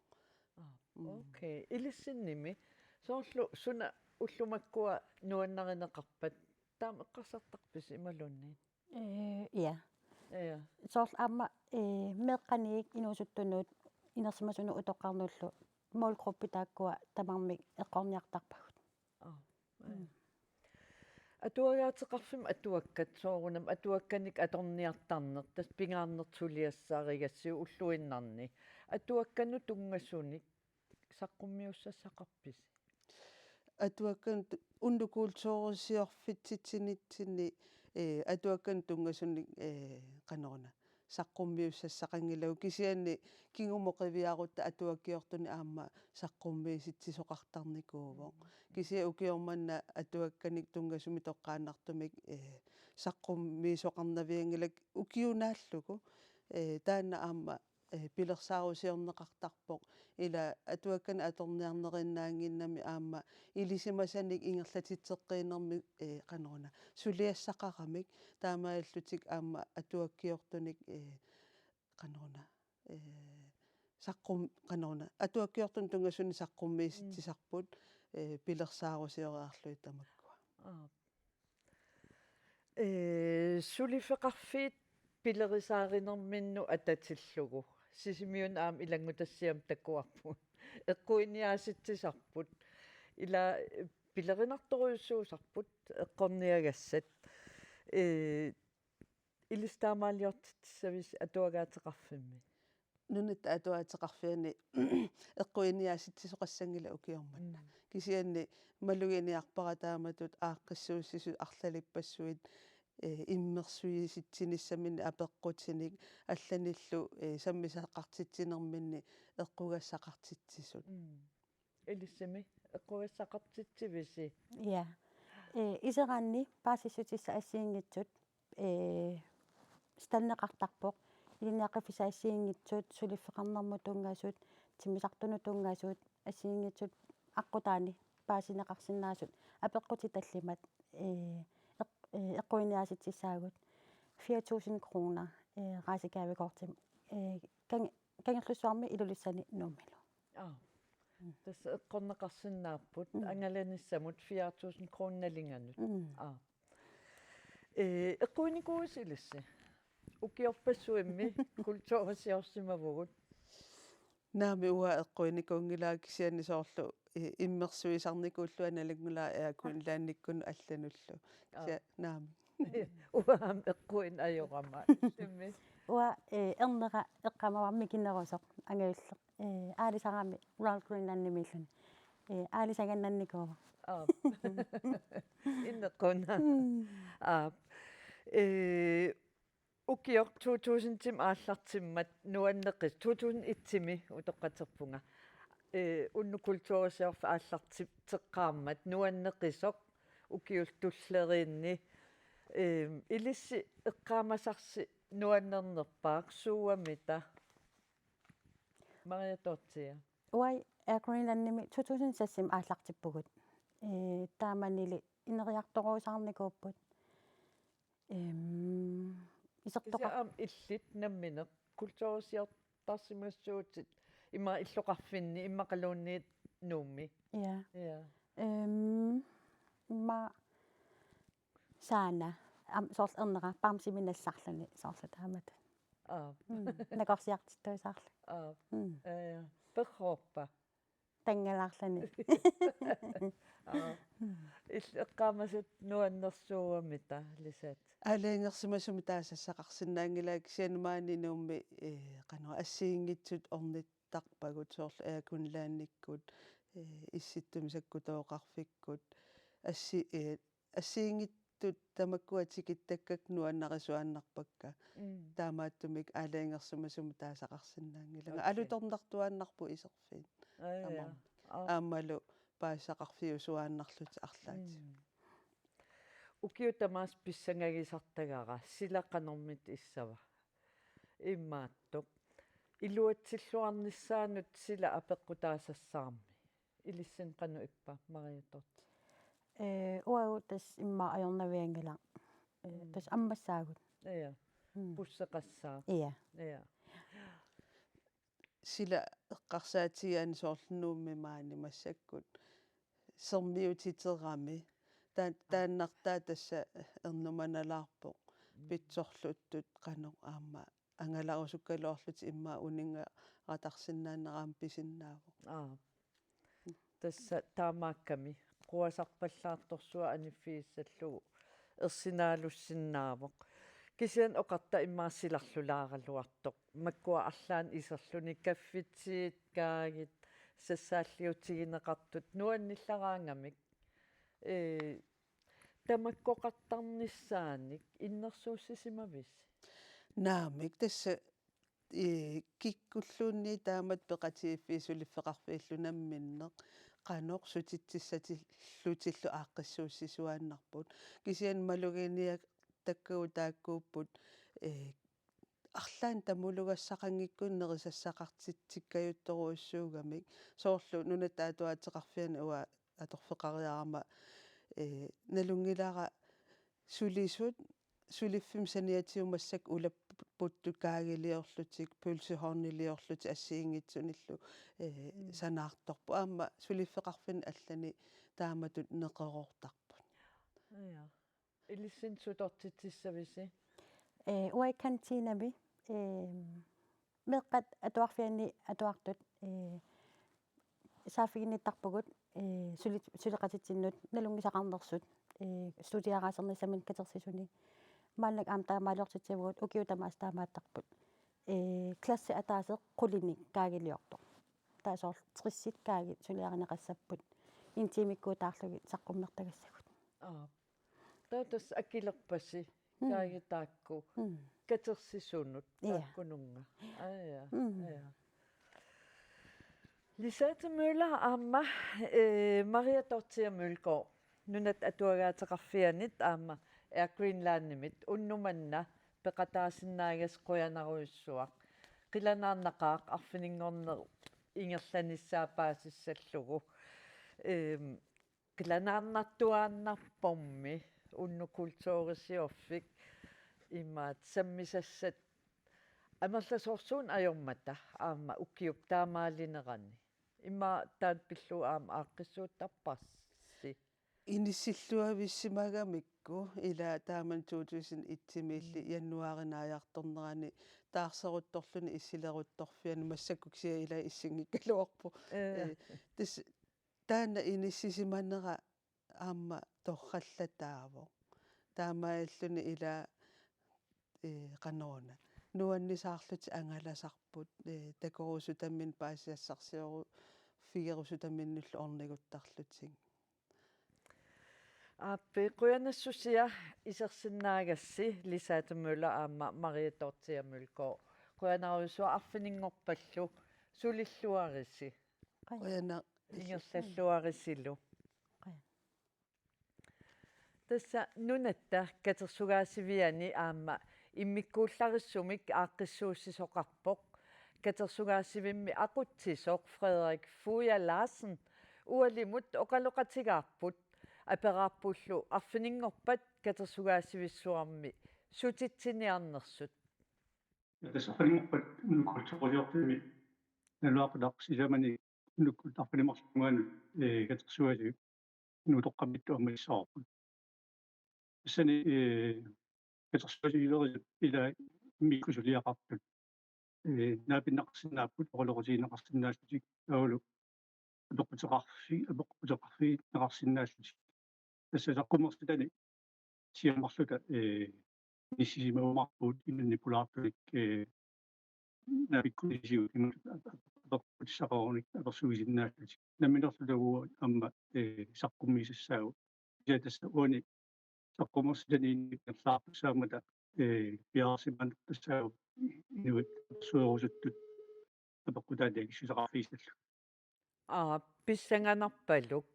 Aa, mm, okay. Ilissinnimi, soorlu suna ullumakkua nuannarineqarpat, taama eqqarsartarpisi imaluunniit? Ee, ja. Ja. Soorlu aamma, ee, meeqqaniit inuusuttunut inersimasunut utoqqarnullu målgruppit taakkua tamarmik eqqorniartarpagut. Aa, ja. Mm. Atuagaateqarfimmi atuakkat soorunami atuakkanik atorniartarneq, tassa pingaarnertut suliassarigassiuk ulluinnarni. Atuakkanut tunngasunik saqqummiussassaqarpisi? Atuakkanut tu-, unnukultuurisiorfitsitsinitsinni, ee, atuakkanut tunngasunik, ee, qanoruna, saqqummiussassaqanngilagut, kisianni kingumut qiviarutta atuakkiortunik aamma saqqummiisitsisoqartarnikuuvoq. Mm. Kisianni ukioq manna atuakkanik tunngasumik toqqaannartumik, ee, saqqummiisoqarnavianngilakka ukiut naallugu, ee, taanna aamma, ee, pilersaarusiorneqartarpoq. Ila atuakkanik atorniarnerinnaannginnami aamma ilisimasanik ingerlatitseqqiinermik, ee, qanoruna, suliassaqaramik, taamaalillutik aamma atuakkiortunik, ee, qanoruna, ee, saqqum-, qanoruna, atuakkiortunik tunngasunik saqqummiisitsisarput, mm, ee, pilersaarusioriarlugit tamakkua. Aap. Ee, suliffeqarfiit pilerisaarinerminnut atatillugu. Sisimiuni aamma ilanngutassiami takuarput. Eqquiniaasitsisarput. Ila, ee, pilerinartorujussuusarput eqqorniagassat. Ee, ilissi taamaaliortitsissavisi atuagaateqarfimmi? Nunatta Atuagaateqarfiani eqquiniaasitsisoqassanngilaq ukioq manna. Mm. Kisianni maluginiarpara taamatut aaqqissuussisut arlalippassuit, ee, immersuisitsinissaminnik apeqqutinik allanillu, ee, sammisaqartitsinerminni eqqugassaqartitsisut. Mm. Ilissimi eqqugassaqartitsivisi? Ja. Ee, iseranni paasissutissat assigiinngitsut, ee, standeqartarpoq. Ilinniaqqiffissat assigiinngitsut, suliffeqarnermut tunngasut, timmisartunut tunngasut, assigiinngitsut aqqutaani paasineqarsinnaasut apeqqutit tallimat, ee, eq-, ee, eqquiniaasitsissaagut fire tusind kroner, ee, rejsegavekortimik, ee, Kan-, Kangerlussuarmi Ilulissani Nuummilu. Aa. Mm. Tassa eqqorneqarsinnaapput, mm, angalanissamut fire tusind kroner nalinganut. Mm. Aa. Ee, eqquinikuuisi ilissi? Ukiorpassuimmi kulturisiorsimavugut. Naamik, uanga eqquinikuunngilanga, kisianni soorlu, ee, immersuisarnikuullugu nalunngilara Air Greenlandikkut allanullu. Aa. Kisianni naamik. Uanga aamma eqquinneq ajorama. Illimmi? Uanga, ee, ernera eqqaamavara mikinerusoq angajulleq. Ee, aalisarami Royal Greenlandimiilluni. Ee, aalisagannannikuuvoq. Aap. Inneqquna. Mm. Aap. Ee, ukioq to tusindimi aallartimmat nuanneqis-, to tusind et-imi utoqqaterpunga. Ee, unnuk kulturisiorfik aallartitseqqaarmat nuanneqisoq ukiut tulleriinni. Ee, ilissi eqqaamasarsi nuannernerpaaq suuamita? Maria Dorthea. Uagut Air Greenlandimi to tusind seksimi aallartippugut. Ee, taamanili ineriartoruusaarnikuupput. Ehm, isertoqar- Kisianni aamma illit nammineq kulturisiortarsimassuutit immaqa illoqarfinni immaqaluunniit Nuummi. Ja. Ja. Ehm, ma- Saana, am, soorlu ernera, bamsimi nassarluni, soorlu taamatut. Aap. Mm, nakorsiartittuisaarluni. Aap. Mm. Ja, ja. Perroorpa? Tanngalarluni. Aap. Mm. Il-, eqqaamasat nuannersuugamik taava, Lisat? Aalajangersimasumik taasassaqarsinnaanngilanga, kisianni maani Nuummi, ee, qanoq assigiinngitsut ornittarpagut, soorlu Air Greenlandikkut, ee, Issittumik Sakkutooqarfikkut, assi-, ee, assigiinngit-, tut tamakkua tikittakkakka nuannarisuaannarpakka. Mm. Taamaattumik aalajangersimasumik taasaqarsinnaanngilanga. Okay. Alutornartuaannarpoq iserfiit. Aa, ja. Aamma. Aa. Aammalu paasisaqarfiusuaannarlutik arlaatigut. Mm. Ukiut tamaasa pissangagisartagara sila qanormita issava? Imaattoq. Iluatsilluarnissaanut sila apeqqutaasassaarmi. Ilissinnut qanoq ippa, Maria Dorthea? Ee, uagut tassa immaqa ajornavianngilaq. Ee, mm, tassa ammassaagut. Ja. Mm. Busseqassaaq. Ja. Ja. Sila eqqarsaatigigaanni soorlu Nuummi maani massakkut sermiutiterami. Taa-, aa, taannartaa tassa ernumanalaarpoq. Mm. Pitsorluttut qanoq aamma angalarusukkaluarlutik immaqa uninngaqqaartarsinnaanera aamma pisinnaavoq. Aa. Tassa taamaakkami quasarpallaartorsuaq aniffigissallugu ersinaalussinnaavoq. Kisianni oqarta immaqa silarlulaaraluartoq. Makkua arlaannik iserluni kaffitsiit, kaagit, sassaalliutigineqartut nuannillaraangamik. Ee, tamakkoqartarnissaanik innersuussisimavisi? Naamik, tassa, ee, kikkulluunniit taamatut peqatigiiffiit suliffeqarfiillu namminneq qanoq sutitsissatillutillu aaqqissuussisuaannarput. Kisianni maluginiartakkagut taakkuupput, ee, arlaannik tamulugassaqanngikkunik nerisassaqartitsikkajuttorujussuugamik. Soorlu Nunatta Atuaateqarfiani uanga atorfeqariarama, ee, nalunngilara sulisut suliffimmi saniatigut massakkut ulapputtut kaagiliorlutik, pølsehorniliorlutik assigiinngitsunillu, ee, mm, sanaartorput. Aamma suliffeqarfinni allani taamatut neqeroortarput. Ja. Ilissinnut sutortitsissavisi? Ee, uagut kantiinami, ee, meeqqat atuarfianni atuartut, ee, saaffiginnittarpugut, ee, suli-, suleqatitsinnut nalunngisaqarnersut, ee, studiaraasernissaminnik katersisuni. Maannakkut aamma taamaaliortitsivugut, ukiut tamaasa taamaattarput. Ee, klassi ataaseq qulinik kaagiliortoq. Taava soorlu tressit kaagit suliarineqassapput. En timekkuutaarlugit saqqummertagassagut. Aap. Taava tassa akilerpasi, mm, kaagit taakku, mm, katersisunut, ja, taakkununnga. Aa, ja. Mm. Ja. Lisette Møller aamma, eh, Maria Dorthea Mølgaard, Nunatta Atuagaateqarfianit aamma Air Greenlandimit unnuk manna peqataasinnaagassi qujanarujussuaq. Qilanaarnaqaaq arfininngorneq ingerlanissaa paasissallugu. Ehm, qilanaarnartuaannarpormi unnuk kulturisiorfik imaattoq sammisassat amerlasoorsuuneq ajormata aamma ukiup taamaalinerani. Immaqa taanna pillugu aamma aaqqissuuttarparsi? Inissilluavissimagamikku ila taamani to tusind et-imiilli, mm, januaari naajartornerani taarseruttorluni issileruttorfiani, massakkut kisianni ila issinngikkaluarpoq. Ee. Ee, tassa taanna inissisimanera aamma torrallataavoq. Taamaalilluni ila, ee, qanoruna, nuannisaarlutik angalasarput, ee, takorusutaminnik paasisassarsiorfigerusutaminnillu orniguttarlutik. Aappi, qujanassusia isersinnaagassi, Lisette Møller aamma Maria Dorthea Mølgaard. Qujanarujussuaq arfininngorpallu, sulilluarisi. Qujanaq. Ingerlalluarisilu. Qujan. Tassa Nunatta Katersugaasiviani aamma immikkuullarissumik aaqqissuussisoqarpoq katersugaasivimmi aqutsisoq Frederik Fuja Larsen. Ualimut oqaloqatigaarput, aperaarpullu arfininngorpat katersugaasivissuarmi sutitsiniarnersut. Ja, tassa arfininngorpat unnuk kulturisiorfimmi nalunaaqutaq sisamani unnuk arfineq-marlunut, ee, katersugaasivik utoqqammit ammassavarput. Tassani, ee, katersugaasivilerisut ila immikkut suliaqartut, ee, naapinneqarsinnaapput, oqaloqatigineqarsinnaassutik, taavalu apeqquteqarfi-, apeqquteqarfigineqarsinnaassutik. Tassa saqqummersitani siammarluta, ee, inissisimajumaarpugut imannak pulaartunik, ee, naapikkulisigut imatut ap-, ap-, apeqqutissaqarunik apersuisinnaassutik. Namminerluta uagut aamma, ee, saqqummiissassaagut. Kisianni tassa uani saqqummersitani ingerlaartussaammata, ee, piareersimanerpassaagut inuit apersuerusuttut apeqqutaani akissutaqarfigissallugu. Aa, pissanganarpaluk.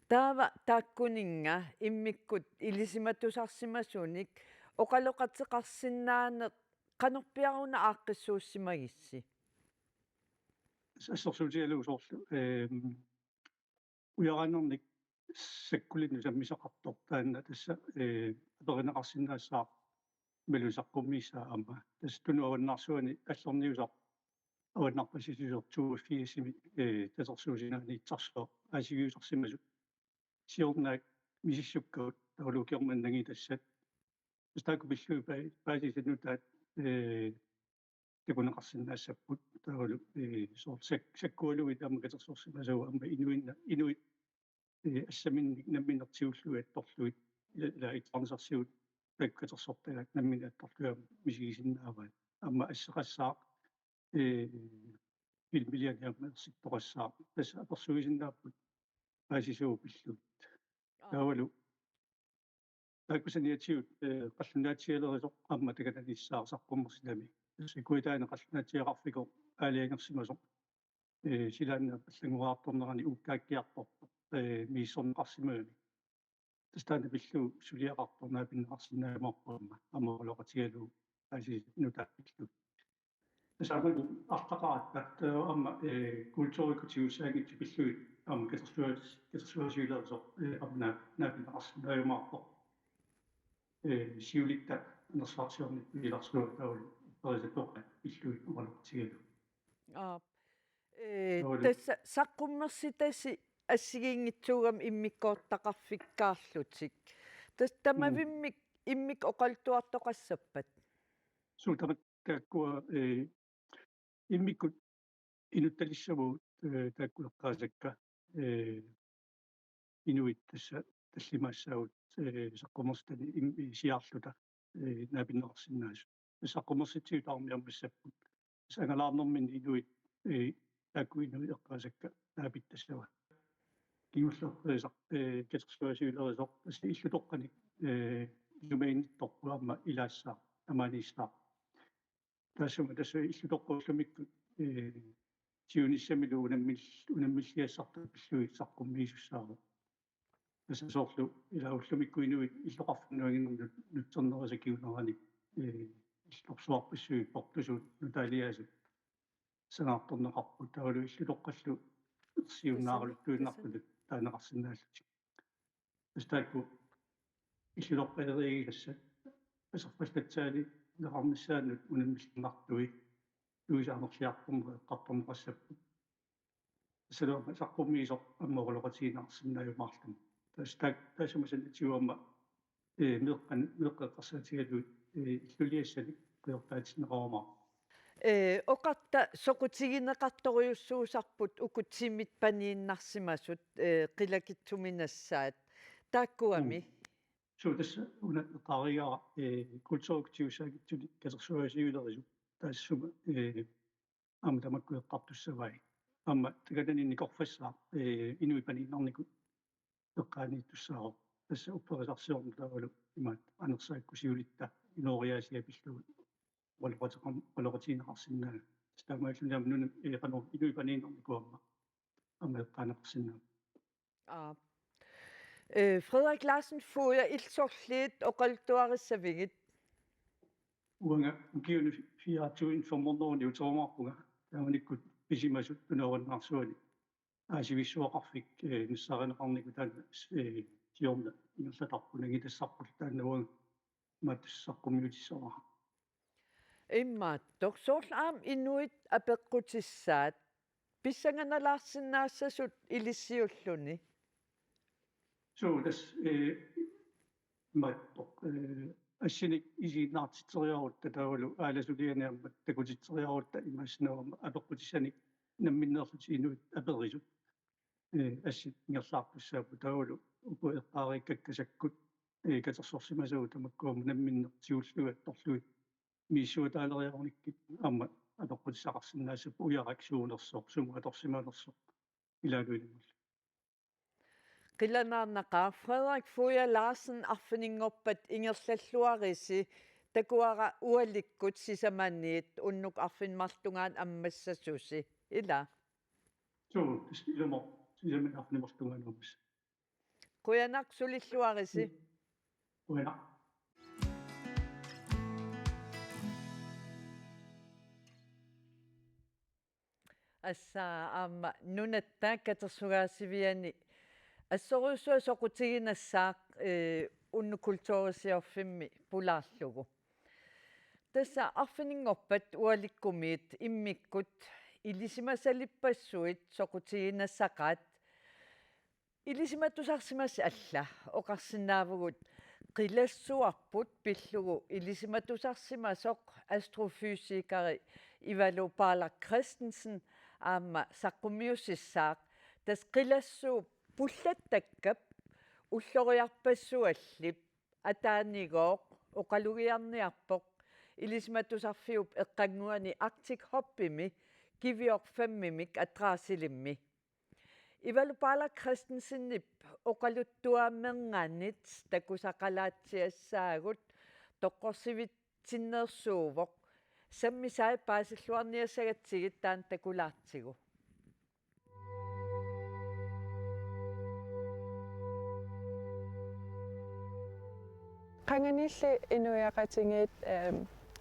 Taava taakkuninnga immikkut ilisimatusarsimasunik oqaloqateqarsinnaaneq qanorpiaruna aaqqissuussimagissi? Assersuutigalugu soorlu, ehm, ujaraanernik sakkulinnut sammisaqartoq taanna tassa, ee, aperineqarsinnaassaaq imaluunniit saqqummiissaaq aamma. Tassa Tunup avannaarsuani allorniusaq avannarpassisuusoq toogfirsimi, ee, katersuusineq aniitsarsuaq aasigiusarsimasoq. Siornaak misissukkagut taavalu ukiormanna nangitassat. Tassa taakku pillugit paa-, paasisat nutaat, ee, takuneqarsinnaassapput taavalu, ee, soorlu sak-, sakkualuit aamma katersorsimasagut aamma inuinna-, inuit, ee, assaminnik nammineq tigullugu attorlugit ila, ila itsarnisarsigut taakku katersortagaat nammineq attorlugit aamma misigisinnaavaat. Aamma asseqassaaq, ee, filmiliani aamma ersittoqassaaq. Tassa apersuisinnaapput paasisat pillugit. Aa. Taavalu taakku saniatigut, ee, qallunaatigalerisoq aamma takananiissaaq saqqummersitami. Tassa Kujataani qallunaatigeqarfikoq aalajangersimasoq, ee, silaannaap allanngoriartornerani uukkaakkiartortoq, ee, misissorneqarsimagami. Tassa taanna pillugu suliaqartoq naapinneqarsinnaajumaarpoq aamma, aamma oqaloqatigalugu paasisat nutaat pillugit. Tassa aamma artaqaratta taava aamma, ee, kulturikkut tigussaanngitsut pillugit aamma katersugaas-, katersugaasiulerisoq, ee, aamma naa-, naapinneqarsinnaajumaarpoq. Ee, siulitta anersaarsiornikkut ilarsuaq taavalu upperisatoqqat pillugit oqaloqatigalugu. Aap. Ee, taavalu tassa saqqummersitasi assigiinngitsuugami immikkoortitaqarfikkaarlutik. Tassa Mm. tamavimmik immikkut oqaluttuartoqassappat? Suu, tama-, taakkua, ee, immikkut inuttalissavugut, ee, taakku eqqaasakka, ee, inuit tassa tallimaassaagut, ee, saqqummersitani im-, siaarluta, ee, naapinneqarsinnaasut. Tassa saqqummersitsigut tamarmik aamma massakkut. Tassa angalaarnerminni inuit, ee, taakku inuit eqqaasakka naapittassavat. Kingulleq, ee, saq-, ee, katersugaasiulerisoq tassa illutoqqanik, ee, isumaginnittorput aamma ilaassaaq, tamaaniissaaq. Taassuma tassa illutoqqat ullumikkut, ee, siunissamilu unammil-, unammilligassartut pillugit saqqummiisussaavoq. Tassa soorlu ila ullumikkut inuit illoqarfinnut anginermut nutsernerisa kingunerani, ee, illorsuarpassuit portusuut nutaaliaasut sanaartorneqarput taavalu illutoqqallu ersiunnaaraluttuinnartutut taaneqarsinnaallutik. Tassa taakku illutoqqat eriagigassat aserfallatsaaliineqarnissaannut unammillernartui tuisa amerliartorneq eqqartorneqassapput. Tassalu aamma saqqummiisoq aamma oqaloqatigineqarsinnaajumaarluni. Tassa taak-, taassuma saniatigut aamma, ee, meeqqan-, meeqqat eqqarsaatigalugit, ee, illuliassanik qiortaatinneqarumaarpoq. Ee, oqarta soqutigineqartorujussuusarput uku timit paniinnarsimasut, ee, qilakitsuminassaat. Taakkuami? Mm. Suu, tassa una eqqaarigara, ee, kulturikkut tigussaanngitsunik katersugaasiulerisut taassuma, ee, aamma tamakku eqqartussavai. Aamma takanani nikorfassaaq, ee, inuit paniinnarnikut eqqaaniittussaavoq. Tassa upperisarsiorneq taavalu imaattoq anersaakkut siulitta inooriaasia pillugu oqaloqateqar-, oqaloqatigineqarsinnaaneq. Tassa taamaalilluni aamma nunap, ee, qanoq inuit paniinnarnikut aamma, aamma eqqaaneqarsinnaaneq. Aa. Ee, Frederik Larsen Foged, illit sorliit oqaluttuarissavigit? Uanga ukiuni fire tusind fem hundrede uterumaarpunga. Taamanikkut pisimasut Tunup avannaarsuani aasivissuaqarfik, ee, nassaarineqarnikut taanna, ee, siorna ingerlatarput nangitassarput taanna uanga imaattoq saqqummiutissavara. Imaattoq, soorlu aamma inuit apeqqutissaat pissanganalaarsinnaassasut ilissiulluni. Suu, tassa, ee, imaattoq, ee, assinik isiginnaartitseriarutta taavalu aalasuliani aamma takutitseriarutta imaassinnaavoq aamma apeqqutissanik namminneerlutik inuit aperisut, ee, assit ingerlaartussaapput taavalu uku eqqaariikkakkasakkut, ee, katersorsimasagut tamakku aamma namminneq tigullugu attorlugit misissuataaleriarunikkit aamma apeqqutissaqarsinnaassapput ujarak suunersoq, sumut atorsimanersoq ilaalu ilumut. Qilanaarnaqaaq. Frederik Fuja Larsen, arfininngorpat ingerlalluarisi, takuara ualikkut sisamaniit unnuk arfineq-marlungaanut ammassasusi. Ila. Suu, tassa ilumut sisamaniit arfineq-marlungaanut ammassasusi. Qujanaq sulilluarisi. Qujanaq. Assa aamma Nunatta Katersugaasiviani assorujussuaq soqutiginassaq, eh, unnuk kulturisiorfimmi pulaarlugu. Tassa arfininngorpat ualikkumiit immikkut ilisimasalippassuit soqutiginassaqaat. Ilisimatusarsimasut alla oqarsinnaavugut qilassuarput pillugu ilisimatusarsimasoq astrofysikeri Ivalu Paalak Kristensen aamma saqqummiussissaaq. Tassa qilassuup pullattakkap ulloriarpassuallip ataanigooq oqalugiarniarpoq Ilisimatusarfiup eqqannguani Arctic Hubimi Kivioq fem-imik adresselimmi. Ivalu Paalak Kristensenip oqaluttuamerngani takusaqalaatsiassaagut toqqorsivitsinneersuuvoq. Sammisai paasilluarniassagatsigit taanna takulaartigu. Qanganiilli inuiaqatigiit, ehm,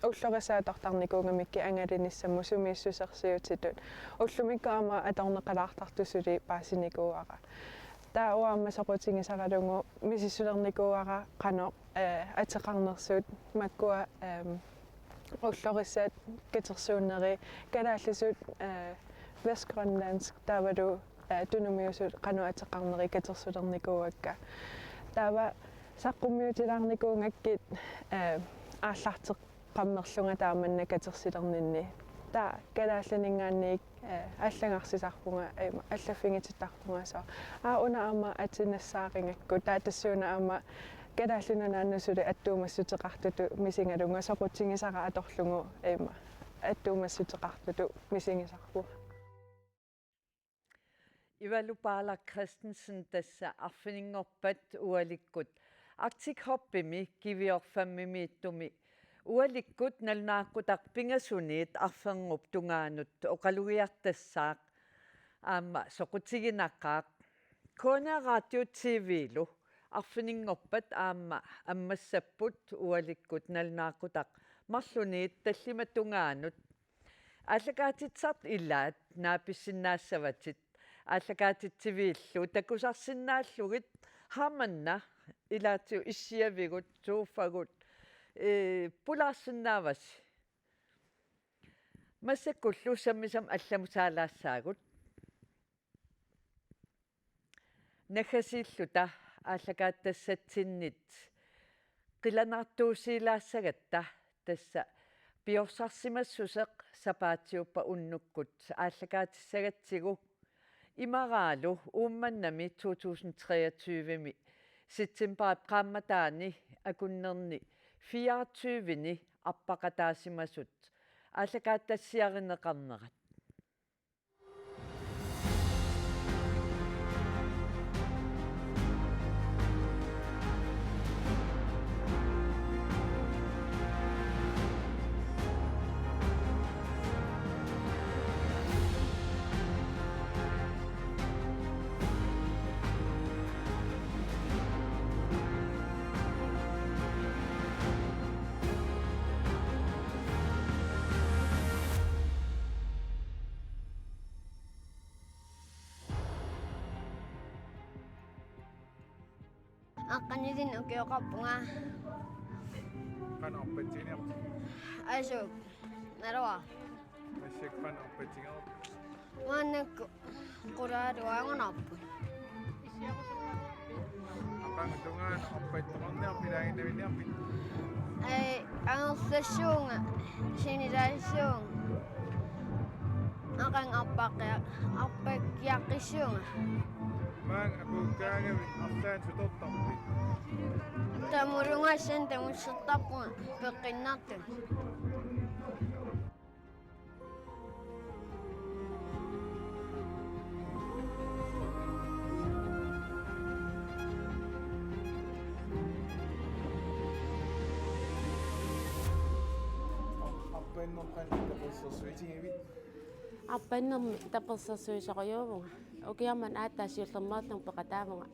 ullorissat atortarnikuugamikkit angalanissamut sumiissusersiutitut. Ullumikkut aamma atorneqalaartartut suli paasinikuuara. Taava aamma soqutigisaralugu misissulernikuuara qanoq, eh, ateqarnersut makkua, ehm, ullorissat katersuunneri kalaallisut, eh, vestgrønlandsk taavalu, eh, tunumiusut qanoq ateqarneri katersulernikuuakka. Taava saqqummiutilaarnikuugakkit, eh, aallarteqqammerlunga taamanna katersulerninni. Taava kalaalliningaanniit, eh, allagarsisarpunga, eh, allaffigitittarpunga soorlu. Aa, una aamma atinassaarigakku. Taava tassuuna aamma Kalaallit Nunaannut suli attuumassuteqartutut misigalunga soqutigisara atorlugu, eh, attuumassuteqartutut misigisarpunga. Ivalu Paalak Kristensen tassa arfininngorpat ualikkut Arctic Hubimi Kivioq fem-imiittumi ualikkut nalunaaqqutaq pingasuniit arfernup tungaanut oqalugiartassaaq aamma soqutiginaqaaq. K N R Radio T V-lu arfininngorpat aamma ammassapput ualikkut nalunaaqqutaq marlunniit tallimat tungaanut. Aallakaatitsisartut ilaat naapissinnaassavatit. Aallakaatitsiviillu takusarsinnaallugit, haa manna ilaatigut issiavigut, sofagut, eh, pulaarsinnaavasi. Massakkullu sammisamik allamut saalaassaagut. Naggasiilluta aallakaatitassatsinnik qilanaartuusiilaassagatta, tassa piorsarsimassuseq sapaatiuppat unnukkut aallakaatissagatsigu. Imaraalu Uummannami to tusind treogtyve-mi septembarip qaammataani akunnerni fireogtyve-ni arpaqataasimasut aallakaatitassiarineqarnerat. Aqqanilinnik ukioqarpunga. Qanoq arpatsiginiarpit? Asup. Naluara. Massakkut qanoq arpatsiginiarpit? Maannakkut qulaaluaannarput. Aqagu tungaanut arpattoqarniarpit, ilaaginnarniarpit? Ee, angerlassuunga, sinilaassuunga. Aqagu arpaqqia-, arpakkiaqqissuunga. Maanga akuukkaangavit arlaannik sutortarpit? Tamulungassani tamussertarpunga peqqinnartumik. Arpannermik tapersersuitigivit? Arpannermik tapersersuisorujuuvunga. Ukioq manna aatsaat siullermeerlunga peqataavunga.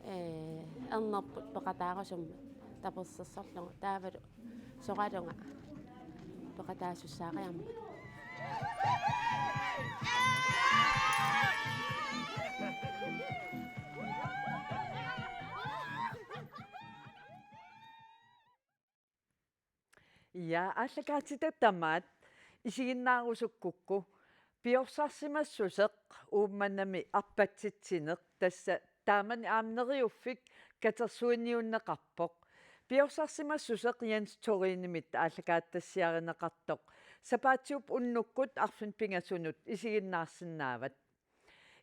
Ee, ernerput peqataarusummat tapersersorlunga. Taavalu soqalunga peqataasussaariarmat. Ja, aallakaatitat tamaat isiginnaarusukkukku. Piorsarsimassuseq Uummannami arpatsitsineq, tassa taamani aamma Neriuffik katersuiniunneqarpoq. Piorsarsimassuseq Jens Thorinimit aallakaatitassiarineqartoq sapaatiup unnukkut arfineq-pingasunut isiginnaarsinnaavat.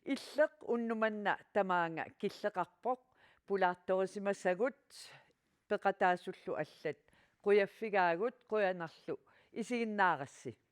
Illeq unnuk manna tamaanga killeqarpoq, pulaartorisimasagut peqataasullu allat. Qujaffigaagut, qujanarlu isiginnaarassi.